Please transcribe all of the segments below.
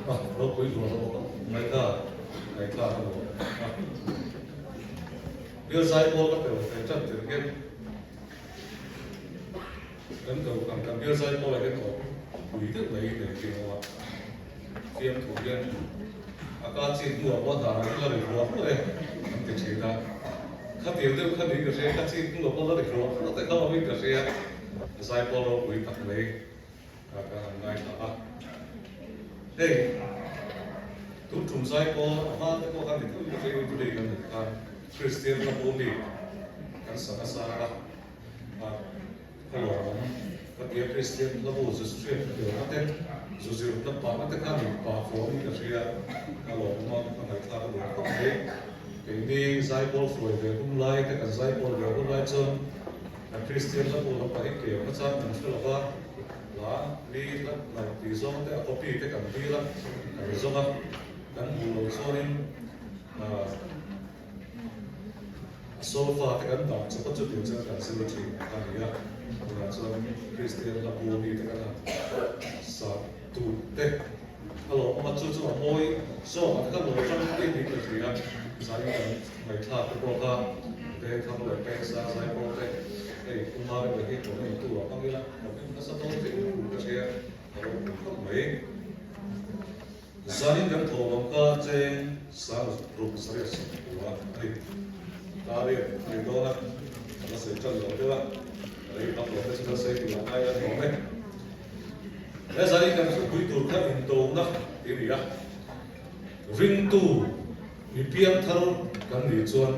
A ropui hluah hlawh khawp mai kha ngaihthlak a nuam a. Bial zaipawl ka tel ve tan tir hian kan ko kan kan bial zaipawl ah hian aw pui deuh mai nei thin awm a. Fiamthu hian a ka chin hnuah pawh hna hi la ri hluah hluah e an ti thin a. Khatiang deuh kha niin ka hria, ka chin hnuah pawh la ri hluah hluah te kha awmin ka hria. Zaipawl ropui tak mai. Ka ka han ngaithla a, hei tun tum zai pawl a hma te pawh khan ni tho in ka hria today kan neih khan Kristian hla pawl mi kan sa nasa a, a ka lawm ka tia Kristian hla bu zu hriat ka tel na te zu zir na pah na te khan in pah fawm in ka hria ka lawm a ka ngaihthlak a duh khawp mai keini zai pawl hruai ve hun lai te kan zai pawl ve hun lai chuan Kan Kristian hla bu lam pahnih tlem kha chuan kan hre lova, hla mi hla nalh tih zawng te a copy te kan dil a, kan zawng a, kan hmuh loh chuanin a solfa te kan dah chawp a chutiang chuan kan zir thin a ni a, tunah chuan Kristian hla bu mi te kan han sa tur te a lawmawm a, chu chu a mawi zawk ang kha lo tang tih niin ka hria, zain kan ngaihthlak te pawh kha veng thar leh peng sang zai pawh te hei Kumar emaw hi kawm en tu ah hmang ila kawm en nasa dawn tih ka hria a lo awm khawp mai. Zanin kan thawh lam kha cheng sang ruk zariat sawmkua a ni. Tariat a ni dawn a, ka la sawi tan lo deuh a, rei vak lo te chu kan sawi tur ah ngai la hlawm e. He zanin kan thupui tur kha indona tih a ni a, ringtu mi piangthar kan nih chuan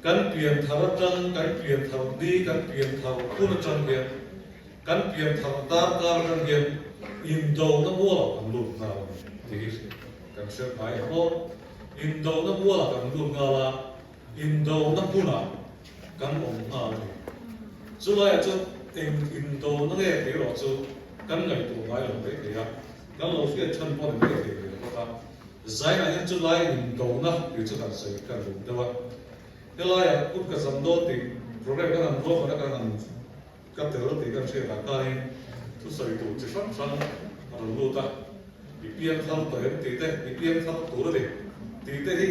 kan pianthar atang, kan pianthar ni, kan pianthar hun atang hian, kan pianthar darkar atang hian indona mualah kan lut nghal a ni tih hi kan hriat ngai ang aw. Indona mualah kan lut nghal a, Indona hmunah kan awm nghal a ni. Chulaiah chuan eng indona nge tih erawh chu kan ngaihtuah ngai lo mai thei a, kan lo hriat chhan pawh ni mai thei ve bawk a. Zainah hian chulai indona tih chu kan sawi kan duh deuh a. Helaiah kut ka zam dawn tih program kan han ruahman a, kan han ka tel tih kan hriat ah khanin thusawi tur chi hrang hrang a rawn lut a, i piang thar tawh em tih te, i piang thar tur a ni tih te hi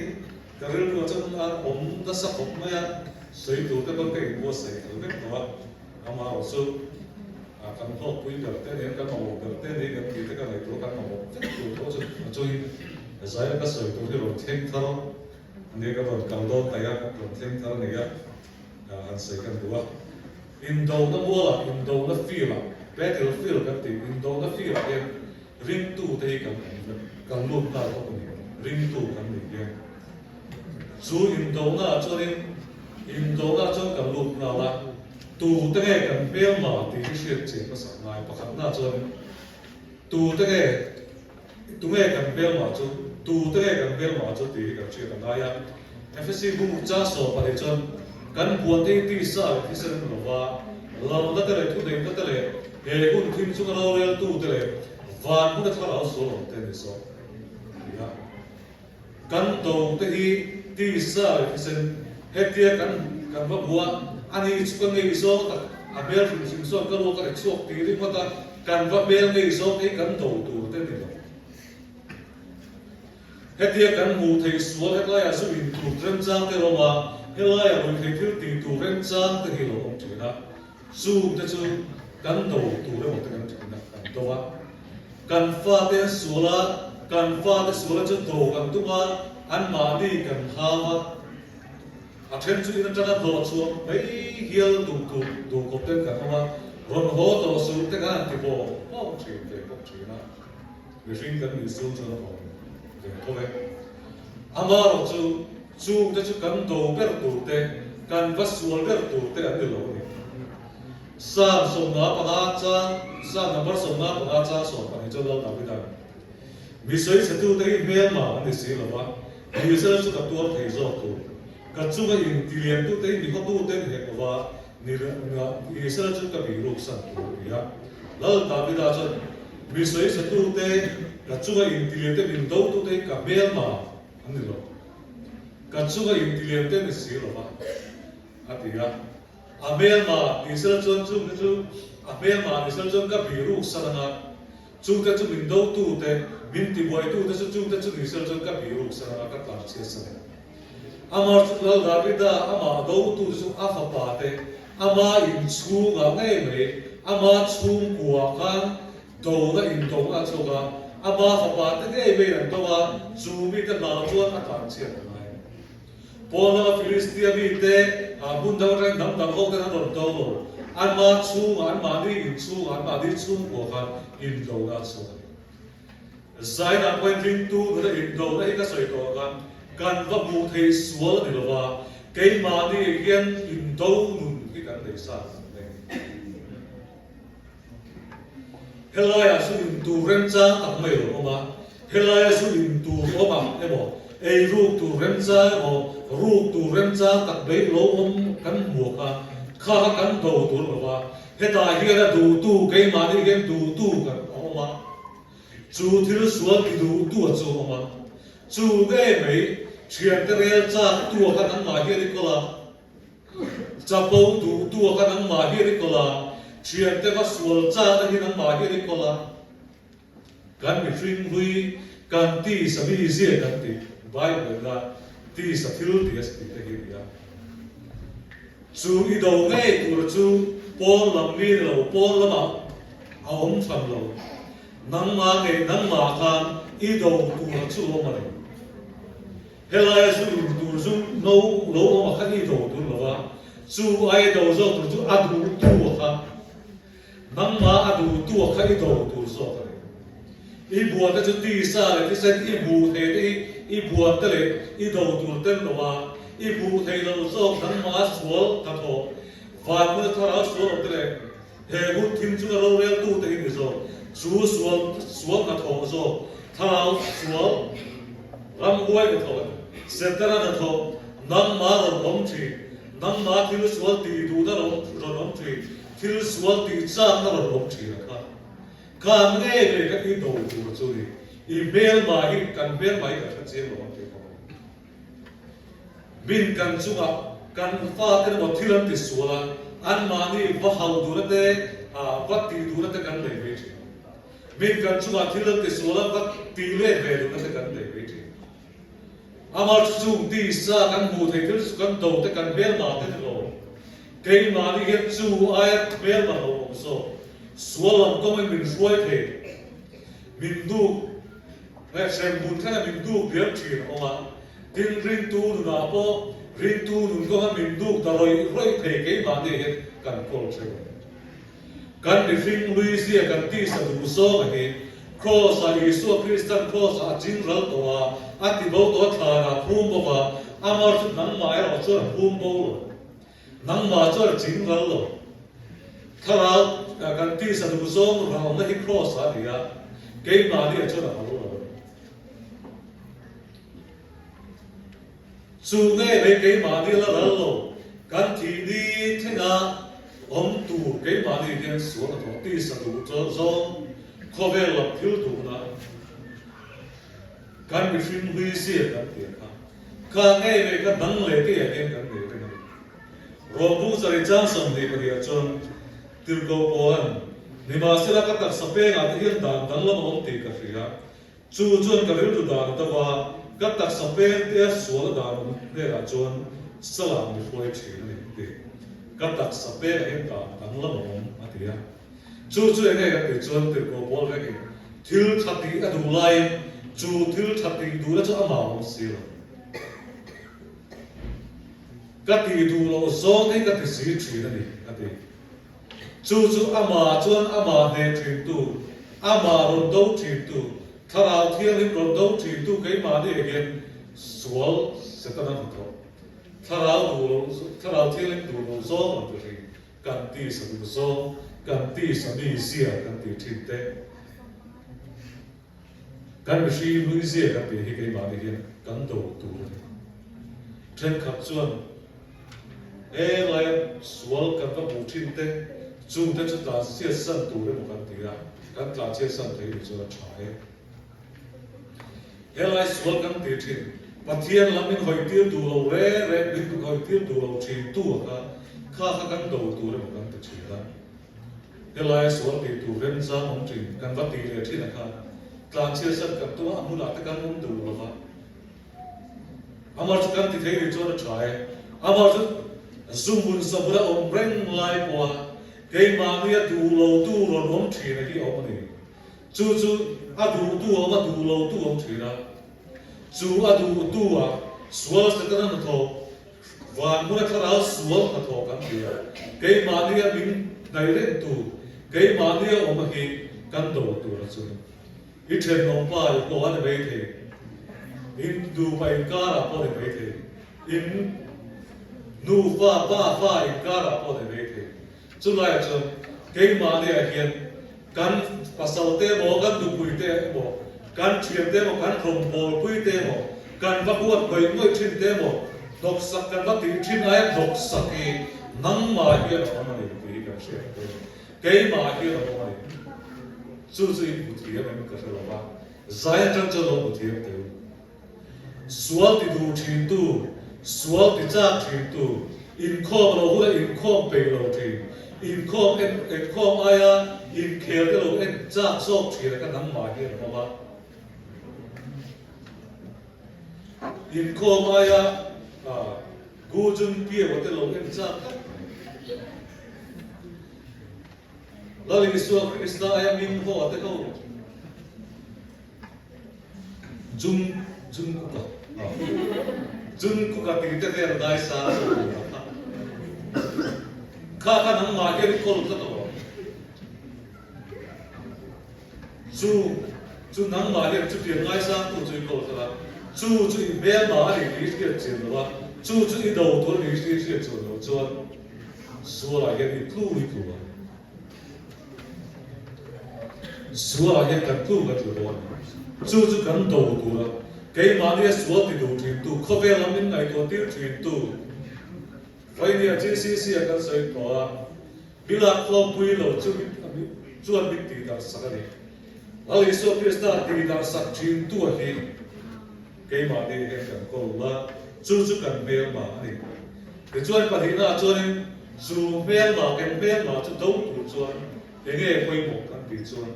ka rilru ah chuan a awm nasa khawp mai a, sawi tur te pawh ka inbuatsaih fel vek tawh a, amaherawh chu kan hlawkpui ber te nen kan mamawh ber te nen kan tih te ka ngaihtuah kan mamawh vek tur tawh chu a chuin zaia ka sawi tur hi rawn thleng thar a nia ka rawn kal dawn taih a, rawn thleng thar a ni a. Han sawi kan duh a, indona mualah, indona field-ah, battle field kan tih, indona field-ah hian ringtute hi kan awm vek, kan lut nghal bawk a ni, ringtu kan nih hian. Chu indonaah chuanin, indonaah chuan kan lut nghal a, tute nge kan hmelma tih hi hriat chian hmasak ngai, pakhatna chuanin tute nge, Tunge kan hmelma chu? Tute nge kan hmelma chu tih hi kan hriat a ngai a. Efesi bung cha sawm pahnih chuan kan buan te hi tisa leh thisen an lova, lalna te leh thuneihna te leh he hun thim chunga roreltu te leh van hmuna thlarau sual awm te ni zawk a ti a. Kan do te hi tisa leh thisen hetia kan kan va hmu a, ani chu ka ngei zawng tak, a hmel hrim hrim chuan ka ruak a ri chhuak tih ringawt a, kan va hmel ngei zawng te hi kan do tur te ni lo. Hetia kan hmuh theih sual hetlaiah zu in tur remchang te rawm a, helaiah ruihtheih thil tih tur remchang te hi lo awm thin a, chung te chu kan do tur emaw te kan thin a, kan do a. Kan fate an sual a, kan fate suala chu do kan tum a, anmahni kan hau a. A then chu in atanga hlawh chhuah mai hial duh tur duh kawp ten kan awm a, rawn haw tawh suh te khan an ti bawk bawk thin ve bawk thin a. Mihring kan nih chhung chuan a awm ve tho e. Amaherawh chu, chungte chu kan do ber tur te, kan va sual ber tur te an ni lo a ni. Psalm 55 chang, Psalm number 55 chang 12 chuan Lal Davida'n, Mi sawichhetute hi hmelma an ni si lo va, Israel chu ka tuar thei zawk tur. Ka chunga intiliantute hi mi hawtute ni hek lo va, Israel chu ka bihruksan tur a ti a. Lal Davida chuan, Mi sawichhetute, ka chunga intiliante min dotute hi ka hmelma an ni lo. Ka chunga intiliante ni si lo va, a ti a. A hmelma ni sela chuan chung te chu a hmelma ni sela chuan ka bihruk san anga. Chute chu min dotute, min tibuaitute chu chute chu ni sel chuan ka biruk san anga ka tlanchhiat san em? Amah chu Lal Davida amah dotute chu a fapate ama inchhungah ngei mai, ama chhungkuaah khan dona indona a chhuak a, ama fapate ngei maiin an do a, chu mite hlau chuan a tlanchhiat a ngai. Pawn lama Filistia mite hmun dang atangin hnam dang ho ten an rawn do lo. Anmah chhungah, anmahni inchhungah, anmahni chhungkua khan indona a chhuak a ni. Zainah pawhin ringtu nuna indona hi ka sawi tawh khan kan va hmuh theih sual a ni lo va, keimahni hian indo nun hi kan nei sa mai. Helaiah zu in tur remchang tak mai lo awm a, helaia zu in tur awm ang emaw, ei ruk tur remchang emaw, ruk tur remchang tak mai lo awm kan hmuak a, kha kha kan do tur lo va, hetah hian a duhtu keimahni hian duhtu kan awm a, chu thil sual ti duhtu a chu awm a, chu ngei mai thiante rel chak tu a kha nangmah hian i kawl a. Chapo duhtu a kha nangmah hian i kawl a, thiante va sual chak a hi nangmah hian i kawl a. Kan mihring hlui kan tisa mi zia kan tih Bible in a tisa thil tih a tih te hi a ni a. Chu i do ngei tur chu pawn lam mi ni lo, pawn lamah a awm tham lo. Nangmah ngei nangmah khan i do tur chu awm a ni. Helaia zu in tur zu no lo awm a kha i do tur lo va, chu ai do zawk tur chu a duh tu a kha, nangmah a duh tu a kha i do tur zawk a ni. I buan te chu tisa leh thisen i hmuh thei te hi i buan te leh i do tur tel lo va, i hmuh thei lo zawk nangmah sual hnathawh van hmuna thlarau sual awm te leh he hun thim chunga rorel tu te hi ni zawk, chu sual sual hnathawh zawk, thlarau sual ramhuai hnathawh, Setana hnathawh, nangmah rawn awm thin, nangmah thil sual tih duhna rawn awm thin, thil sual tih chakna rawn awm thin a kha. Khan ngei ngei kha i do tur chu ni, i hmelma hi kan hmelma hi kan hre chiang lo ang tih ka hmu. Min kan chungah kan fate emaw thil an ti sual a, anmahni va hau duhna te, va tih duhna te kan nei mai thin. Min kan chungah thil an ti sual a, va tih let ve duhna te kan nei mai thin. Amah chu chung tisa kan hmuh theih thil chu kan do te kan hmelma te ni lo. Keimahni hian chu aia hmelma lo awm zawk, sual lam kawngin min hruai thei, min duk. Hei hremhmun thlenga min duk diam thin a awm a, tin ringtu nunah pawh ringtu nun kawnga min duk ta rawih rawih thei keimahni hian kan kawl theuh a ni. Kan mihring hlui zia kan tisa duh zawng a hi Kraws-ah Isua Kristan Kraws-ah a ching ral tawh a, a ti bo tawh a thlanah a phum bawk a, amah chu nangmah erawh chuan a phum bo lo. Nangmah chuan a ching ral lo. Thlarau kan tisa duh zawng ralna hi Kraws ah a ni a, keimahni ah chuan a ral lo a ni. Chu nge mai keimahni la ral lo, kan thih ni thlenga awm tur keimahni hian sual a thawh tisa duh zawng khawvel lam thil duhna kan mihring hlui zia kan ti a kha. Kha ngei mai kha dang leh te ah hian kan nei reng a ni. Rawlbung sarih chang 22 ah chuan Tirhkoh Paula'n, Nimahsela ka taksa pengah te hian dan danglam a awm tih ka hria. Chu chuan ka rilru dan a do a, ka taksa peng te a sual a dan awm hnenah chuan salah mi hruai thin a ni tih. Ka taksa pengah hian dan danglam a awm a ti a. Chu chu enge kan tih chuan Tirhkoh Paul vekin thil tha tih a duh laiin chu thil tha tih duhna chu amah a awm si lo. Ka tih duh loh zawng hi ka ti si thin a ni, a ti. Chu chu amah chuan amah hneh thintu, amah rawn do thintu, Thlarau Thianghlim rawn do thintu keimahni hian sual Setana hnathawh, Thlarau duh loh, Thlarau Thianghlim duh loh zawng rawn ti thin. Kan tisa duh zawng, kan tisa mi zia kan tih thin te, kan mihring hlui zia kan tih hi keimahni hian kan do tur a ni. Thenkhat chuan helaia sual kan va hmuh thin te, chungte chu tlanchhiat san tur emaw kan ti a, kan tlanchhiat san thei ni chuan a tha e. Helai sual kan ti thin, Pathian lam min hawitir duh lo reng reng, min hawitir duh lo thin tu a kha, kha kha kan do tur emaw kan ti thin a. Helaia sual tih tur remchang awm thin kan va tih leh thin a kha tlanchhiat san kan tum a, a hmunah te kan awm duh lo va. Amah chu kan ti thei ni chuan a tha e. Amah chu zuhmun sabula awm reng lai pawha keimahnia duh lo tu rawn awm thin a hi a awm a ni. Chu chu a duh tu a awm a, duh lo tu a awm thin a. Chu a duh tu a sual Setana hnathawk Van hmuna thlarau sual hnathawh kan ti a, keimahnia min hnaih reng tu, keimahnia awm a hi kan do tur a chu. I thenawm pa i pawh a ni mai thei, in nupa inkarah pawh a ni mai thei, in nufa pa fa inkarah pawh a ni mai thei. Chulaiah chuan keimahniah hian kan pasal te emaw, kan nupui te emaw, kan thian te emaw, kan rawngbawlpui te emaw, kan va huat ngawih ngawih thin te emaw, hnawksak kan va tih thin aia hnawksak hi nangmah hian a awm a ni tih hi kan hriat a pawimawh. Keimah hian a awm a ni. Chu chu in hmu thiam em ka hre lo va, zai atang chuan lo hmu thiam teh u. Sual ti duh thintu, sual ti chak thintu, inkhawm lo huna inkhawm peih lo thin, inkhawm en inkhawm aia inkhel te lo en chak zawk thin a ka nangmah hian a awm a. Inkhawm aia Gu Jun Pio te lo en chak tlat mai. Lal Isua Krista aia min haw te ho. Jung Jungkook a Jungkook a tih te vel dai sa a zawh tur a kha. Kha kha nangmah hian i kawl tlat alawm. Chu chu nangmah hian chutiang ngaisang tu chu i kawl tlat a, chu chu i hmelma a ni tih i hriat chian lo a, chu chu i do tur a ni tih i hriat chuan loh chuan sualah hian i tlu i tlu a. Sualah hian kan tlu kan tlu dawn a, chu chu kan do tur a, keimahnia sual ti duh thintu, khawvel lam min ngaihtuah tir thintu, Vainia GCC a kan sawi tawh a, Bilak tlawmpui lo chu chuan min tih darh sak a ni. Lal Isua Krista tih darh sak thintu a hi keimahni hian kan kawl la, chu chu kan hmelma a ni. Tichuan pahnihnaah chuanin chu hmelma kan hmelma chu do tur chuan enge pawimawh kan tih chuan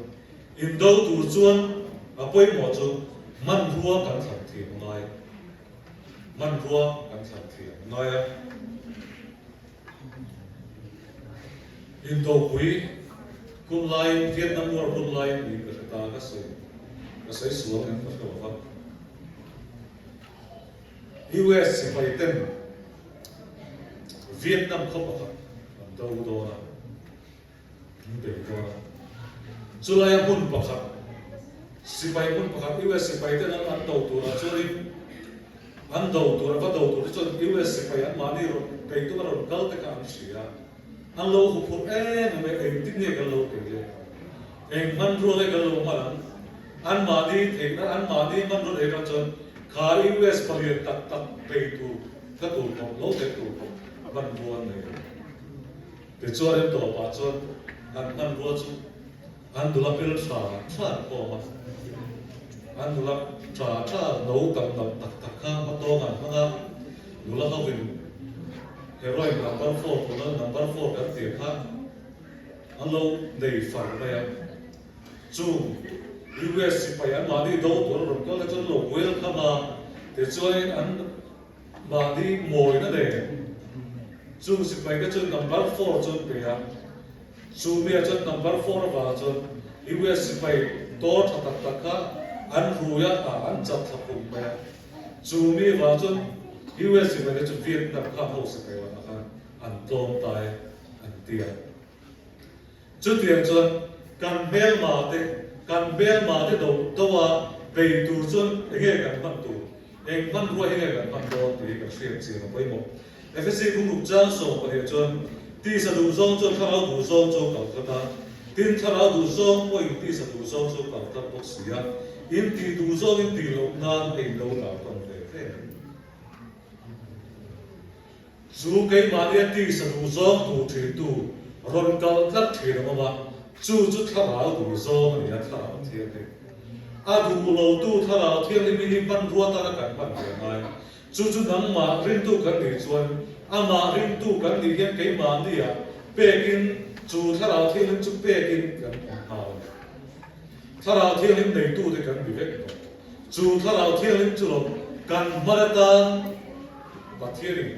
in do tur chuan a pawimawh chu hmanrua kan thlan thiam ngai hmanrua kan thlan thiam ngai a. Indopui hun laiin Vietnam War hun laiin niin ka hre ta ka sawi ka sawi sual em ka hre lo va. US sipai ten Vietnam khaw pakhat an do dawn a, an bei dawn a. Chulaia hmun pakhat, sipai hmun pakhat US sipai ten an do turah chuanin an do tur a va do tur te chuan US sipai an mahni rawn bei tum a rawn kal te kha an hria a. An lo huphurh em em e, engtin nge kan lo peih leh ang? Eng hmanrua nge kan lo hman ang? Anmahni theihna, anmahni hmanrua theih atang chuan kha US palian tak tak bei tur ka tur khawp, lo theih tur khawp hmanrua an nei lo. Tichuan in tawpah chuan an hmanrua chu an nula pil tha tha an khawm a, an nula tha tha no tam tam tak tak kha hmatawng an hmang a, nula hovin heroin number four tuna number four kan tih kha an lo nei far mai a. Chung US sipai an mahni do tur an rawn kal te chuan lo welcome a, tichuanin an mahni mawina nen chung sipai te chuan number four chu an pe a, chu mia chuan number four avang chuan US sipai dawr tha tak tak kha an rui a, an chat thla khum mai a, chu mi avang chuan US sipai te chu Vietnam kha ho sipai lakah khan an tlawm ta e an ti a. Chutiang chuan kan hmelma te, kan hmelma te do do a bei tur chuan enge kan hman tur, eng hmanrua hi nge kan hman dawn tih hi kan hriat chian a pawimawh. Efesi bung ruk chang 12 chuan tisa duh zawng chuan thlarau duh zawng chu kal tlat a, tin thlarau duh zawng pawhin tisa duh zawng chu kal tlat bawk si a, in tih duh zawng in tih loh nan hei lo dah tawn ve ve. Chu keimahnia tisa duh zawng duh thintu rawn kal tlat thin a awm a, chu chu thlarau duh zawng a ni a, thlarau thianghlim. A duh lotu thlarau thianghlim hi hmanrua tana kan hman ve ngai. Chu chu nangmah rintu kan nih chuan amah rintu kan nih hian keimahnia pekin. Chu Thlarau Thianghlim chu pekin kan awm nghal a ni. Thlarau Thianghlim neitute kan ni vek tawh. Chu Thlarau Thianghlim chu lo kan hman atan Pathianin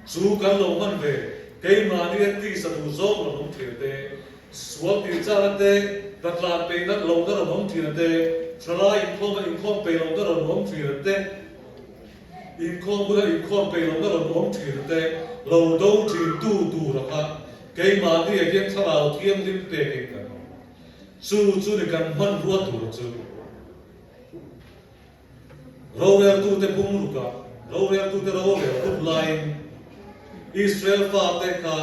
chu kan lo hman ve, keimahni a tisa duh zawk rawn awm thin te, sual tih chakna te, ka tlan peih nat lohna rawn awm thin te, thalai inkhawma inkhawm peih lohna rawn awm thin te, Inkhawm bula inkhawm peih lohna rawn awm thin te lo do thin tu tur a kha keimahni ah hian thlarau thianghlim pekin kan awm. Chu chu ni kan hmanrua tur chu roreltute bungrukah roreltute rorel hun laiin Israel fate kha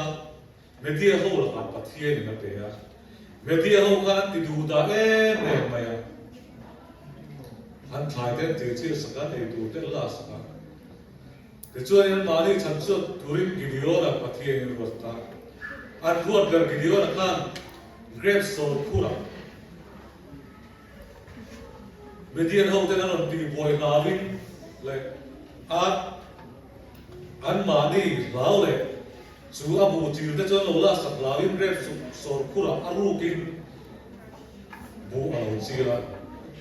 Media ho lakah Pathianin a pe a, media ho khan an ti duh dah em em mai a, an thlai te an tir chir sak a, nei tur te an la sak a. Tichuan anmahni chhan chuan turin Gideon-a Pathianin ruat ta. An ruat ber Gideon-a khan grape sawr phurah Midian ho ten an rawn tihbuai hlauin leh a anmahni hlau leh Chu a bu chil te chuan lo la sak hlauin rep sawr khurah a rukin bu a lo chil a.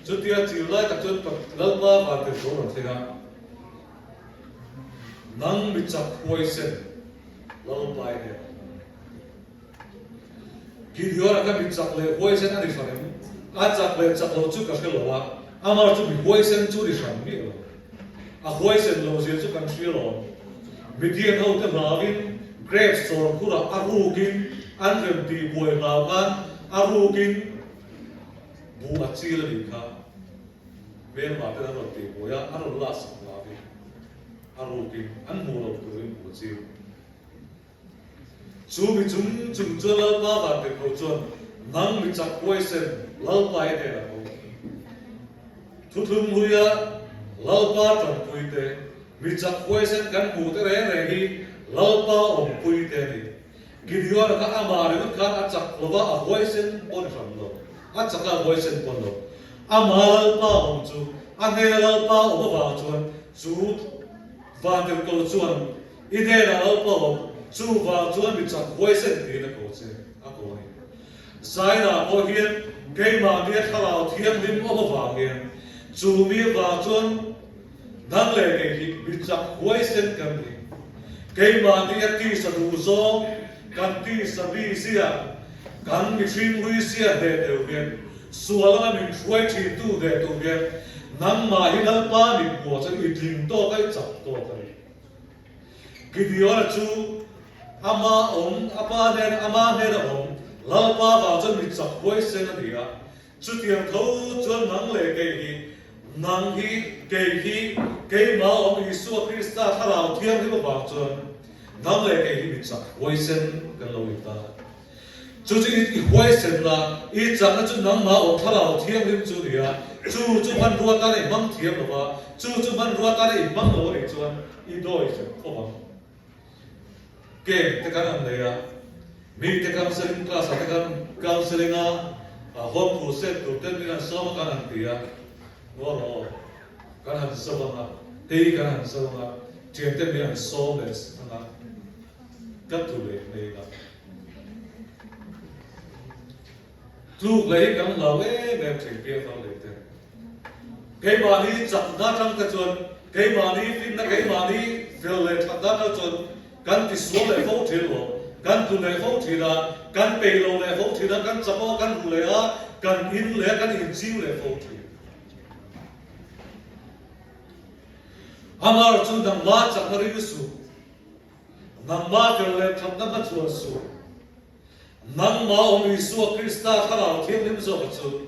Chutia chil lai tak chuan Lalpa van tir tho rawn thleng a, Nang mi chak huaisen Lalpa i hnenah awm ang. Gideon-a kha mi chak leh huaisen a ni hran em? A chak leh chak lo chu ka hre lo a, amah chu mi huaisen chu ni hran miah lo. A huaisen lo zia chu kan hria lawm. Midian hote hlauin grapes chawr khurah a rukin an rem tih buai hlau khan a rukin buh a chil a nih kha. Hmelmah ten an rawn tih buai a, an rawn la sak hlauin a rukin an hmuh loh turin buh a chil. Chu mi chung chung chuan Lalpa vantirhkoh chuan, Nang mi chak huaisen, Lalpa i hnenah awm. Thuthlung hluia Lalpa tanpuite, mi chak huaisen kan hmuh te reng reng hi Lalpa awmpuite a ni. Gideon-a kha amah ringawt khan a chak lova a huaisen pawn hran lo, a chak a huaisen pawn lo. Amah Lalpa awm chu a hnena Lalpa awm avang chuan chu vantirhkoh chuan I hnenah lo pawh chuvang chuan mi chak huaisen tiin a ko che, a ko a ni. Zaina pawh hian keimahnia thlarau thianghlim awm avang hian chu mi vang chuan nang leh kei hi mi chak huaisen kan ni. Keimahnia tisa duh zawng kan tisa mi zia, kan mihring hlui zia hneh deuh hian sual anga min hruai thintu hneh tur hian nangmah hi Lalpa min hmuh chuan i tling tawk a, i chak tawk a ni. Gideon-a chu ama awm, a pa hnen, ama hnen a awm, Lalpa vang chuan mi chak huaisen a ni a. Chutiang tho chuan nang leh kei hi, nang hi, kei hi, keimah awm Isua Krista Thlarau Thianghlim avang chuan nang leh kei hi mi chak huaisen kan lo ni ta. Chu chu i huaisen la, i chakna chu nangmah awm Thlarau Thianghlim chu ni a, chu chu hmanrua tana i hmang thiam lo va, chu chu hmanrua tana i hmang lo a nih chuan i dawi zet khawp ang. Camp te kan han nei a, mite counselling class ah te kan counselling a, home crusade tur ten min han sawm a kan han ti a, ngaw rawh aw, kan han zo ang a, hei kan han zo ang a, thian ten min han sawm leh ang a, ka tlu leh mai ang a. Tluk leh hi kan hlau em em thin piang thar leh te. Keimahni chakna atang te chuan, keimahni finna, keimahni fel leh thatna atang chuan kan tisual leh fo thin lo, kan tlu leh fo thin a, kan peih lo leh fo thin a, kan chak a, kan ru leh a, kan in leh a, kan inchiu leh fo thin. Amar chu nangmah chakna ring suh. Nangmah fel leh thatna hmachhuan suh. Nangmah awm Isua Krista Thlarau Thianghlim zawka chu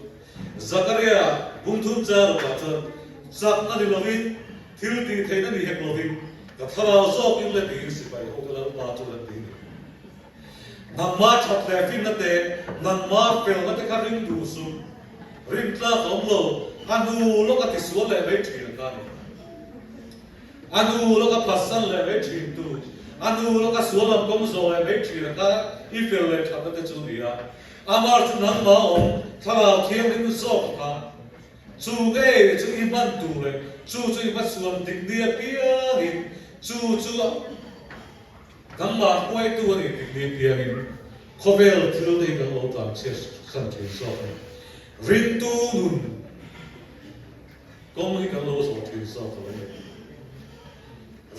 Zakaria bungthum cha rukah chuan chakna ni lovin, thil tih theihna ni hek lovin, ka thlarau zawk in le tiin sipai ho ka Lalpa chu lan ti ni. Nangmah that leh finna te, nangmah felna te kha ring duh suh. Rin tlak awm lo, a nu lawk a tisual leh mai thin kha a ni. A nu lawka phatsan leh mai thin tu, a nu lawka sual lam kawng zawh leh mai thin a kha i fel leh thatna te chu ni a. Amar chu nangmah awm Thlarau Thianghlim zawk kha chu ngei chu i hman tur leh chu chu i hmachhuan dik ni apiangin chu chu nangmah hruaitu a ni dik ni apiangin. Khawvel thil te hi kan lo tlan chhiat san thin zawk a ni. Ringtu nun kawng hi kan lo zawh thin zawk a lo ni.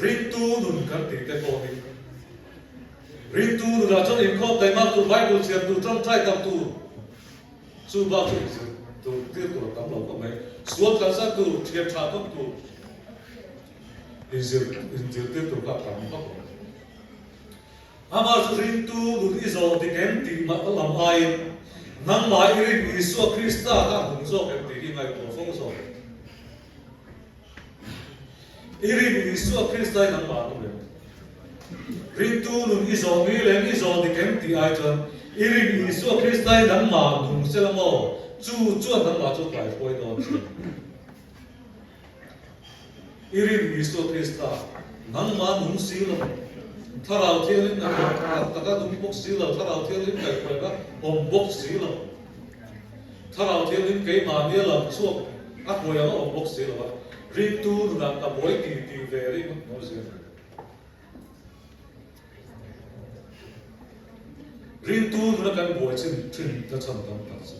Ringtu nun kan tih te pawh hi ringtu nunah chuan inkhawm taihmak tur, Bible chhiar tur, tawngtai tam tur, chu bak chu inzir tur tir tur a tam lo khawp mai. Sual tlansan tur, thian tha khawp tur, inzir inzirtir tur kha a tam vak lo. Amah chu ringtu nun i zawh dik em tih mah lam aiin nangmah i rin Isua Krista kha a hmung zawk em tih hi ngaihtuah fo zawk. I rin Isua Krista i nangmah an awm em? Ringtu nun i zawh ngil em, i zawh dik em tih ai chuan i rin Isua Krista i nangmah nung sela maw? Chu chuan nangmah chu kaihruai dawn che. I rin Isua Krista, nangmah nung si lo, Thlarau Thianghlim na awm tak taka nung bawk si lo, Thlarau Thianghlim kaihhruaina awm bawk si lo, Thlarau Thianghlim keimahnia lam chhuak a hruai anga awm bawk si lo a, ringtu nunah ka buai tih tih ve ring awm zel. Ringtu nuna kan buai chin thin ta chhan tam tak chu.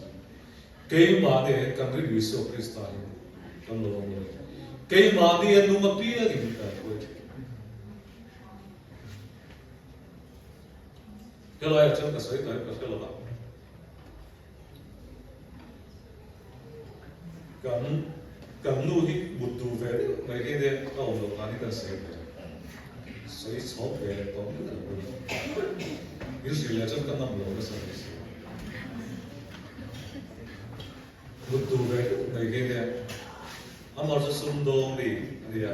Keimahni hian kan rin Isua Krista hi kan lo awm lo a ni. Keimahni a nung apiangin min kaihruai thin. Helaiah chuan ka sawi tahin ka hre lo va. Kan kan nu hi mut duh ve deuh mai hi nia a awm loh dan hi kan sawi ve. Sawi chhawk ve leh tawh mai lo. In hrilh leh chuan ka ngam lo nasa mai si. Mut duh ve deuh mai hi nia amah chu sumdawng mi a nia.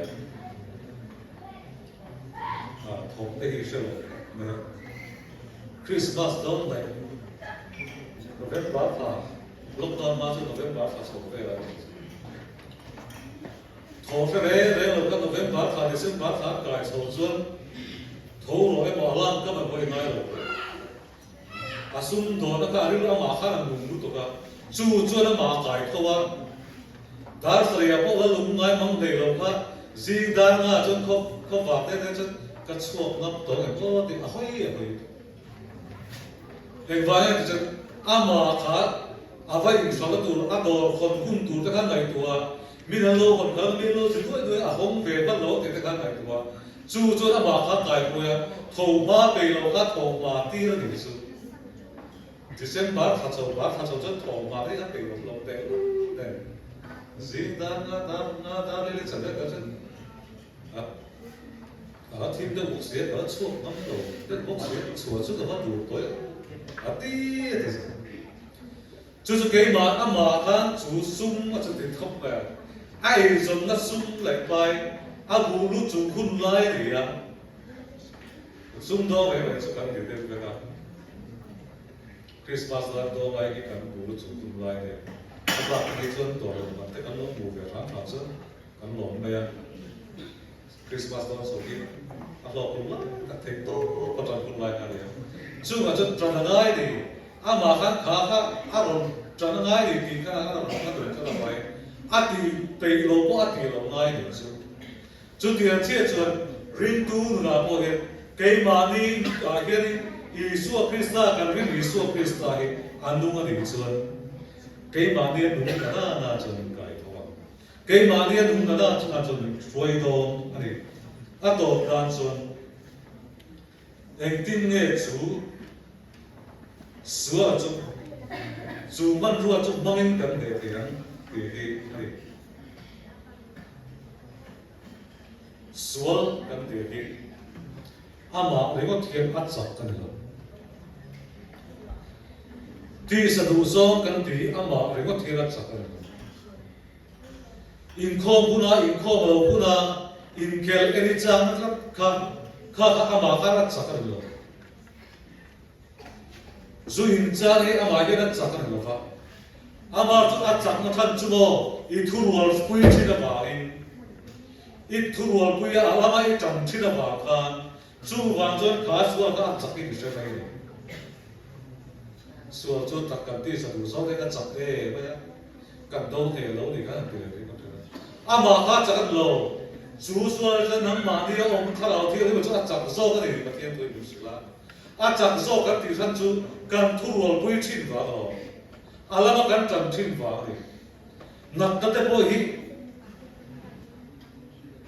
Thawk te hi hre lo mai a. Christmas dawn daih November thla lockdown hma chu November thla chho vel a ni. Thaw hre reng reng lo kha November thla December thla an kai chho chuan tho rawh emaw alarm ka mamawh i ngai lo. A sum dawn a kha a rilru amah khan a nung lutuk a, chu chuan amah a kai tho a. Dar sarih ah pawh la lung ngai mang hlei lo kha zing dar nga chuan khaw khaw vak te te chuan ka chhuak ngam tawh eng aw tih a hawi a hawi. Engvang nge ti chuan amah kha a va inhralh a tur a dawr hawn hun tur te khan ngaihtuah a, min an lo hawn kha min lo zi duai duai a hawng ve hman lo tih te khan ngaihtuah a. Chu chuan amah kha kaihruai a, tho hma pei lo kha tho hma tir a nih chu. December thla chho bar thla chho chuan tho hma te hi a pei lo lo teh lul nen. Zing dar nga dar nga dar leh chan vek chuan a a thim deuh bawk si a, ka la chhuak ngam lo deuh bawk si a, chhuah chu ka va dur tawih a ti a ti. Chu chu keimah amah khan chu sum a chuti thawp mai a, a eizawnna sum leh pai a buh lut chung hun lai a ni a, sum dawng reng reng chu kan ti deuh vek a, Krismas lan dawng lai hi kan buh lut chung hun lai a ni a, a bak hi chuan tawh lo lam te kan lo hmuh ve hram hram chuan kan lawm mai a, Krismas dawn chho hi a hlawk hun lai tak thei tawp a tan hun lai kha a ni a, chungah chuan tan a ngai ni. Amah khan kha kha a rawn tan a ngai ni tih kha a rawn a rawn kal avai a ti peih lo pawh a ti lo ngai ni chu. Chutiang chiah chuan ringtu nunah pawh hian keimahni ah hianin Isua Krista kan ring Isua Krista hi a nung a nih chuan keimahni a nung na na na chuan min kai tho ang. Keimahni a nung na na chuan min hruai dawn a ni. A tawp nan chuan. Engtin nge chu sual chu chu hmanrua chu hmangin kan hneh thei ang tih hi a ni. Sual kan tih hi amah ringawt hian a chak a ni lo. Tisa duhzawng kan tih hi amah ringawt hian a chak a ni lo. Inkhawm huna inkhawm lo huna inkhel en i chang tlat kha kha kha amah khan a chak a ni lo. Zu in chang hi amah hian a chak a ni lo va. Amah chu a chakna than chu maw i thurual pui thin avangin i thurual pui a lama i tang thin avang khan chuvang chuan kha sual kha a chak in i hre mai a ni. Sual chu tak kan tisa duh zawk in a chak em mai a. Kan do thei lo ni khan an ti leh ringawt thin a. Amah kha chak a ni lo. Chu sual chuan nangmahni a awm thlarau thil hi chu a chak zawk a ni tih Pathian thu in hmu hrilh a. A chak zawk kan tih hran chu kan thurualpui thin vang alawm. A lama kan tan thin vang a ni. Natna te pawh hi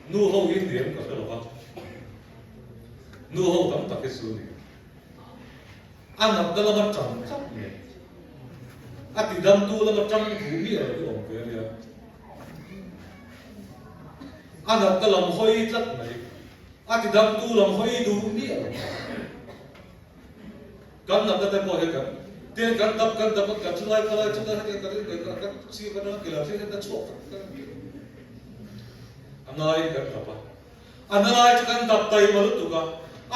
nu ho hi hniam ka hre lo va, nu ho tam tak hi chu ni. A natna lama tan tlat mai, a tidamtu lama tang duh miah lo hi awm ve a nia. A natna lam hawi tlat mai, a tidamtu lam hawi duh miah lo. Kan natna te pawh hi kan tin kan dap kan dap a kan chulai kalai chulai hetiang kan in kan kan sir kan rang kila thil hian a chhuak tak tak a ni. A ngaiin kan dap a, a na lai chu kan dap taima lutuk a,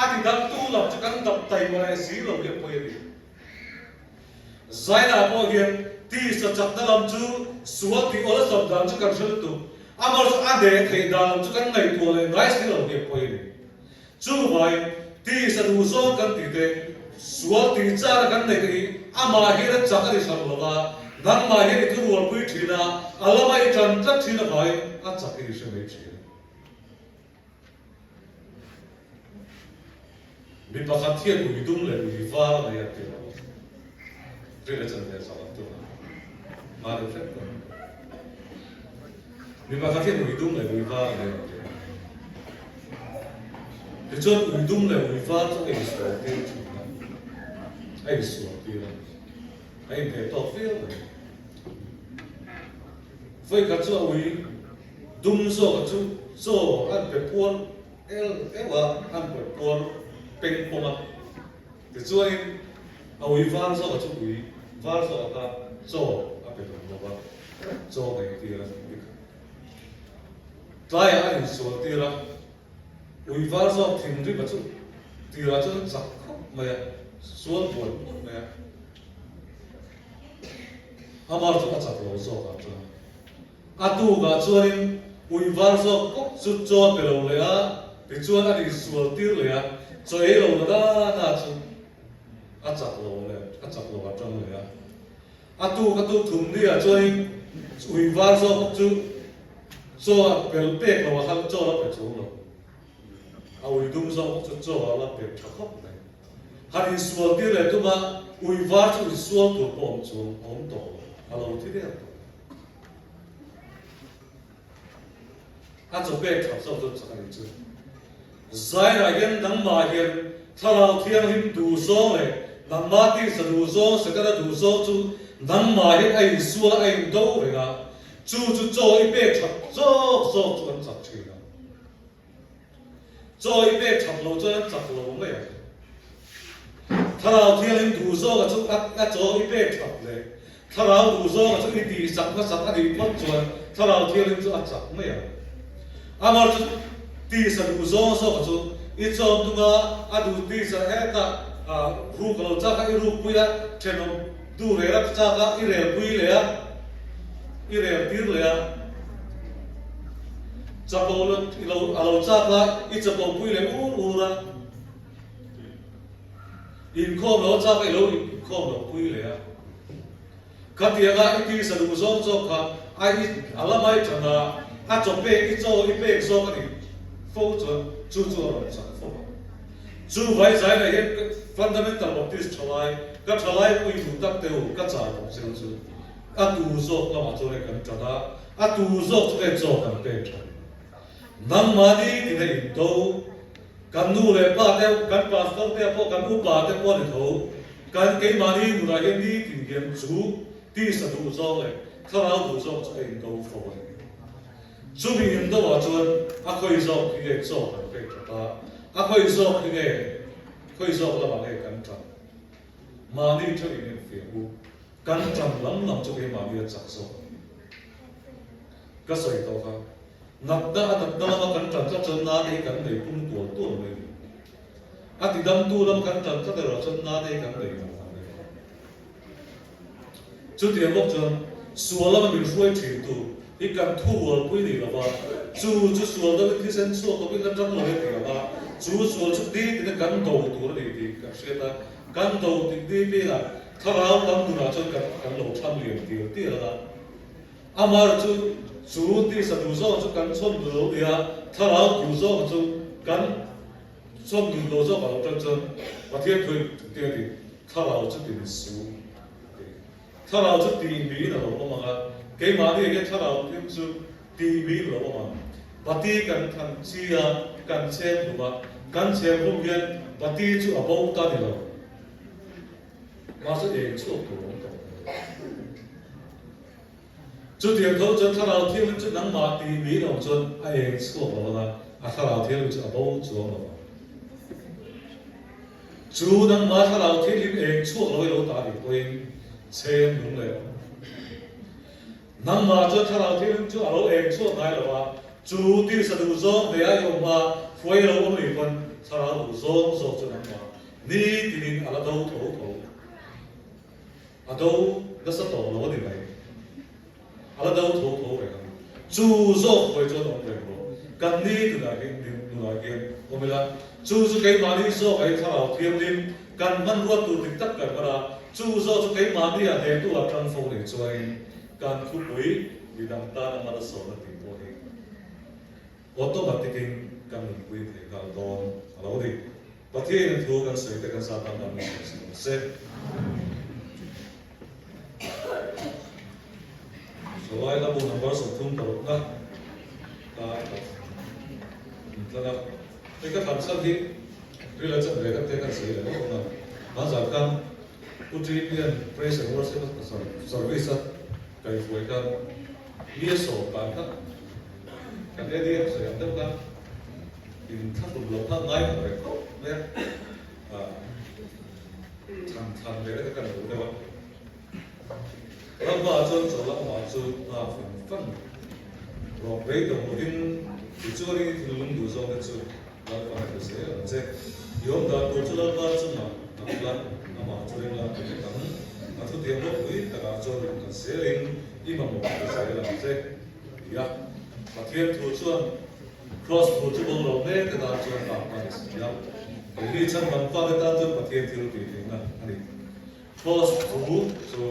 a ti dangtu lam chu kan dap taima leh si lo hi a pawi a ni. Zaina pawh hian tisa chakna lam chu sual tih awl a zawm dan chu kan hre lutuk, amah chu a hneh theih dan lam chu kan ngaihtuah leh ngai si lo hi a pawi a ni. Chuvai, tisa duh zawng kan tih te, sual tih chara kan neih te hi amah hian a chak a ni hrang lo va, nangmah hian i thurualpui thin a, a lama i tan tlat thin avangin a chak hi i hre mai thin. Mi pakhat hian ui dum leh ui var a nei a ti lo. Rin a chan ve chak ang tuna. Mahni hrep ta. Mi pakhat hian ui dum leh ui var a nei a ti lo. Tichuan ui dum leh ui var chu a insual tir thin a. A insual tir a. A inhmeh tawk viau mai. Vawikhat chu a ui dum zawka chu chaw an pe puar el euh a, an pe puar peng pawng a. Tichuanin a ui var zawka chu ui var zawka kha chaw a pe dawm lo va, chaw nei tir a ni. Tlaiah a insual tir a, ui var zawk thinrim a chu tirah chuan a chak khawp mai a, sual buai phut mai a. Amar chu a chak lo zawkah chuan a tukah chuanin ui var zawk bawk chu chaw a pe lo leh a, tichuan a insual tir leh a, chaw ei lo na na chu a chak lo leh a chak lo a tang leh a. A tuk a tuk thum ni ah chuanin ui var zawk bawk chu chaw a pel pek lo a khan chaw la pe chung lo. A ui dum zawk bawk chu chaw a la pe tha khawp mai. Han insual tir leh tum a, ui var chu insual tur pawh awm chuang a awm tawh lo, a lo thi der tawh. A chaw pek that zawk chu chak a nih chu. Zairah hian nangmah hian Thlarau Thianghlim duh zawng leh nangmah tisa duh zawng, Setana duh zawng chu nangmah hian a insual a, a indo reng a, chu chu chaw i pek that zawk zawk chu an chak thin a. Chaw i pek that loh chuan an chak lo mai ang. Thlarau Thianghlim duh zawnga chu a chaw i pek that leh Thlarau duh zawnga chu i tih sak hmasak a nih phawt chuan Thlarau Thianghlim chu a chak mai ang. Amar chu tisa duh zawng zawka chu i chawm tung a, a duh tisa heta ruk a lo chak a, i rukpui a, thenawm du rel a chak a, i relpui leh a, i rel tir leh a. Chapo a lo chak a, i chapopui leh ur ur a. Inkhawm lo chak i lo inkhawm lo pui leh a. Khatianga i tisa duh zawng zawk kha a i a la mai than a, a chaw pek i chaw i pek zawk a nih fo chuan chu chu a rawn chak fo ang. Chu vai zaina hian Fundamental Baptist thalai, ka thalai pui duh tak te u ka chah bawk cheu chu a tu zawk lamah chuan hei kan tan a, a tu zawk chu hei chaw kan pek than. Nangmahni tina indo, kan nu leh pa te, kan pastor te pawh, kan upa te pawh a ni tho. Kan keimahni nunah hian nitin hian chu tisa duh zawng leh thlarau duh zawng chu a indo fo a ni. Chumi indo ah chuan a khawi zawk hi nge chaw kan pek that a, a khawi zawk hi nge khawi zawk lamah nge kan tan? Mahni theuh in enfiah u, kan tan lam lam chu keimahni a chak zawk a ni. Ka sawi tawh kha, natna a natna lama kan tan tlat chuan nate hi kan nei pung tual tual mai a ni. A tidamtu lama kan tan tlat erawh chuan nate hi kan nei lo ang mai. Chutiang bawk chuan sual lama min hruai thintu hi kan thurualpui ni lova, chu chu sual deuhin thisen chhuak lovin la tang lo e ti ang a, chu sual chu nitin a kan do tur a ni tih kan hriat a, kan do tik ni piangah thlarau lam nunah chuan kan kan lo tham lian tial tial ang a. Amar chu chu tisa duh zawng chu kan chhawn duh lo nia, thlarau duh zawng chu kan Chuan nun lo zawk a lo tan chuan Pathian thuin engtin a ti? Thlarau chu ti su a ti. Thlarau chu tih miin a lo awm ang a, keimahni ah hian thlarau thil chu tih miin a lo awm ang. Pati kan than chi a, kan chhem hlum a, kan chhem hlum hian pati chu a bo ta ni lo. Mahse eng chhuak tur a awm tawh lo. Chutiang tho chuan thlarau thianghlim chu nangmah tih miin a awm chuan a eng chhuak lo ang a, a thlarau thianghlim chu a bo chuang lo ang. Chu nangmah thlarau thianghlim eng chhuak lo i lo ta nih pawhin chhem nung leh awm. Nangmah chuan thlarau thianghlim chu a lo eng chhuak ngai lo a, chu tisa duh zawng hmeiah i awm a, hruai lo awm nih pawn thlarau duh zawng zawk chu nangmah nitinin a la do tho tho. A do nasa tawh lo a ni mai. A la do tho tho reng ang. Chu zawk hawi chuan awm reng rawh. Kan ni tunah hian nunah hian awm ila, chu chu keimahni zawk ai thlarau thianghlim kan hmanrua tur dik tak kan hman a, chu zawk chu keimahni ah hnehtu ah tang fo nei chuanin kan thupui midang tan a mal a sawm a tih pawh hi automatic in kan nunpui thei nghal dawn a lo ni. Pathian thu kan sawi te kan sa tan dan min sawi sak ang se. Thalai la bu number 30 parukna ka intlan a. Hei ka thlan chhan hi rila chan ve khat te kan sawi leh lawk ang a. Hmanzah khan Pu Trinian Praise and Worship Service a kaihruai khan mi a sawm dan kha kan ADM sawi ang deuh khan In thlahlum loh kha ngai tak reng khawp mai a, thlan thlan ve te kan duh deuh a. Rampa chuan chaw lamah chu nghak fan fan rawh beidawng lovin tichuanin i thinlung duh zawng te chu Lalpa a hre zel ang che. I awm dan tur chu Lalpa chungah ngak la, amah chu ring la ti vek ang. A thutiang ropui takah chuan rin khat zelin i mamawh hre zel ang che, ti a. Pathian thu chuan Cross thu chu bo lo mek te tan chuan bak a ni si a, keini chhan dang fate tan chuan Pathian thil tih theihna a ni. Cross thu chu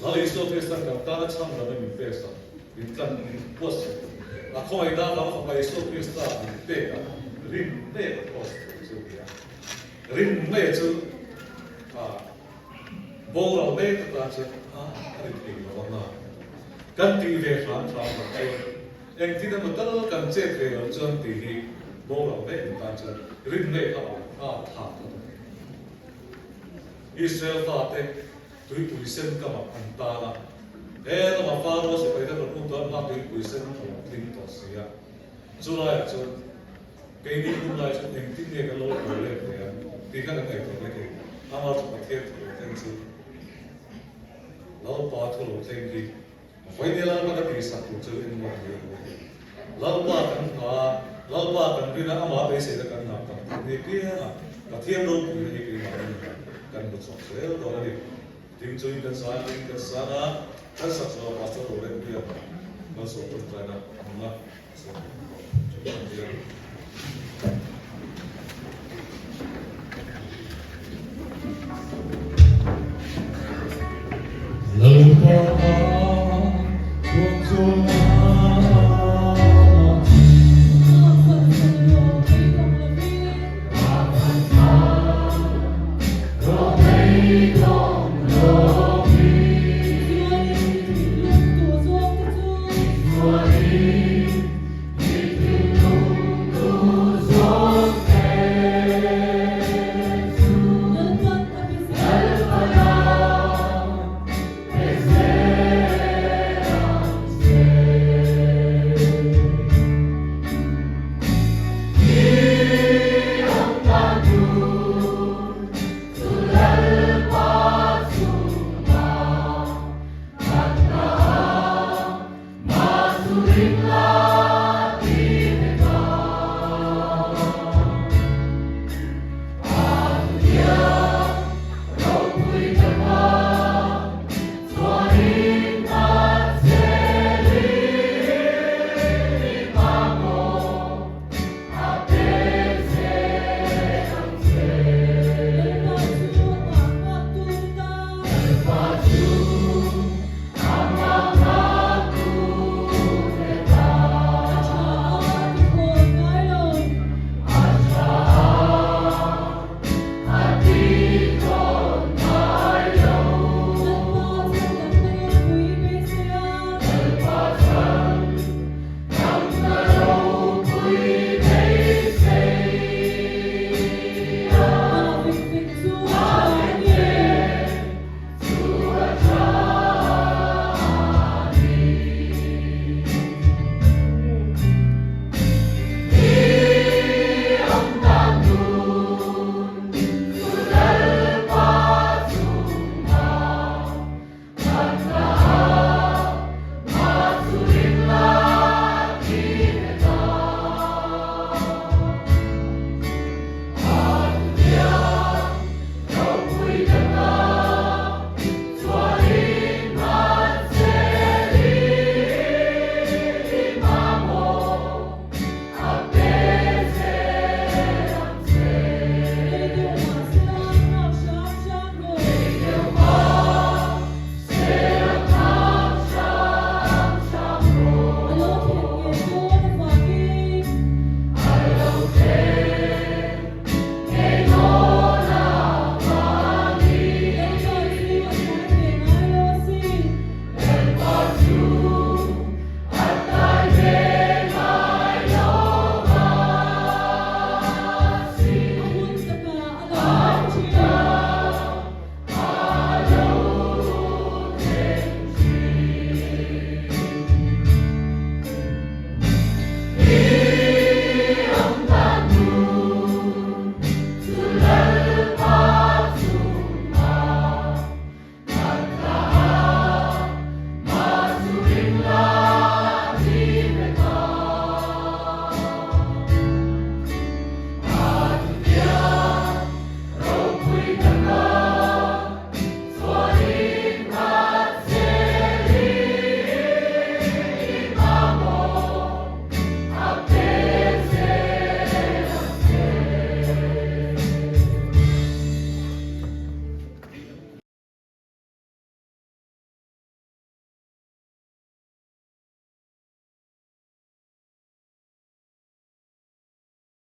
Lal Isua Kristan kan tana chhan dang in min pek sak, min tlan, min puat sak. A khawngaihna avanga Fapa Isua Krista min pek a, rin mek a cross thu chu a ni a. Rin mek chu a boral mek te tan chuan a ri thei lo ang a, kan tih ve hram hram loh chuan Engtin emaw tal kan chet ve loh chuan tih hi boral mek ni tan chuan rin mek a awm a thlak a ni. Israel fate tuipui sen kamah an tan a, he lama Faro sipai te rawn um chuan hma tuipui sen a lo tling tawh si a, chu laiah chuan keini hun lai chuan engtin nge kan lo haw let ve ang tih kha kan ngaihtuah mai thei. Amah chu Pathian thu lo thleng chu Lalpa thu lo thleng hi Vawiin Lalpa ka tihsak tur chu engmah ni lo. Lalpa kan hna a, Lalpa kan rin a, amah beiseina kan ngah tak tak ni piang a, Pathian ropuina hi keimah rin a kan hmu chhuak zel dawn a ni. Ding chuin kan zai angin kan sang a, kan sak zawh a Pastor Roland Biak kan sawm tawngtaina a hmang a, sawm tawngtaina.